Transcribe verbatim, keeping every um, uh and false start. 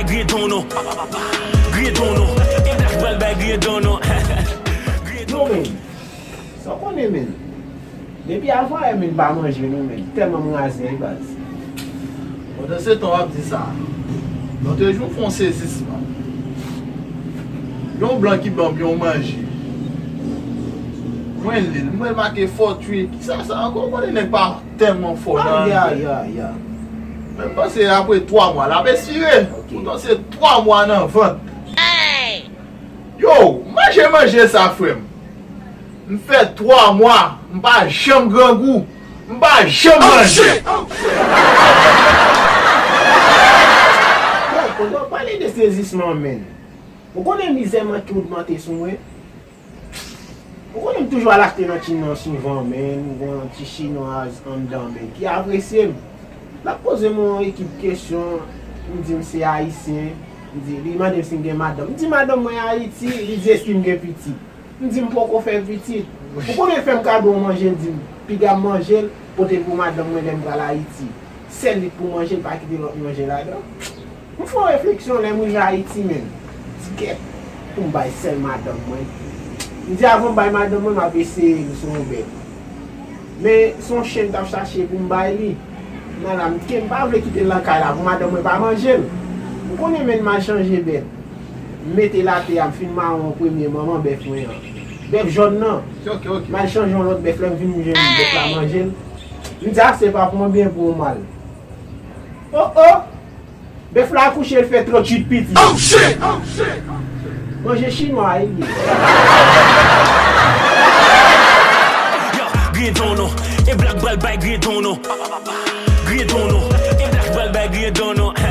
Griyen don nou. Griyen don nou. E blak pral bay griyen don nou. Griyen don nou. Sa w konnen, men. Depi avan yè, men, m pa manje, non, men. Tèlman m raze, wi, baz. Pandan se tan w ap di sa, lòt jou, fè yon sezisman. Yon blan ki ban m yon manje. Mwen li l, mwen make fòtwi. Kisa sa ankò? Ou konnen nèg pa tèlman fò nan. Ya, ya, ya. Men m panse apre twa mwa, l ap espire. Ok. Poutan se twa mwa nan vant. Yo, manje manje sa, frè m. M fè twa mwa, m pa janm grangou. M pa janm manje. Yo, pandan w pale de sezisman, men. Ou konnen mizè m an ki ogmante sou mwen? Ou konnen m toujou al achte nan Chin nan souvan, men, m gen yon ti chinwaz anndan, men, ki apresye m. L ap poze m yon ekip kesyon, m di m se ayisyen, m di, li mande m si m gen madanm. M di madanm mwen Ayiti, li di èske m gen pitit. M di m poko fè pitit. Ou konnen l fè m kado yon manje, l di m, piga m manje l, pote l pou madanm mwen lè m pral Ayiti. Sèl li k pou manje l, pa kite lòt manje ladan. M fè yon refleksyon lè m rive Ayiti, men. M di, gèt, pou m bay sèl madanm mwen. M di, avan m bay madanm mwen, m ap eseye l sou yon bèt. Men, se yon chen m t ap chache pou m bay li. M al la, m ke m pa vle kite l nan kay la pou madanm mwen pa manje l. Ou konnen, men, m al chanje bèt. M mete l atè a, m fin mawon premye manman bèf mwen an. Bèf jòn nan. Ok, ok. M al chanje yon lòt bèf, lè m vin, m jwenn bèf la manje l. M di, a, se pa pou mwen byen pou yon mal. Oh, oh! Bèf la akouche, l fè tranntuit pitit. Oh, shit! Manje chinwa, wi, li ye. Yo, griyen don nou. E blak pral bay griyen don nou. Griyen don nou. E blak pral bay griyen don nou.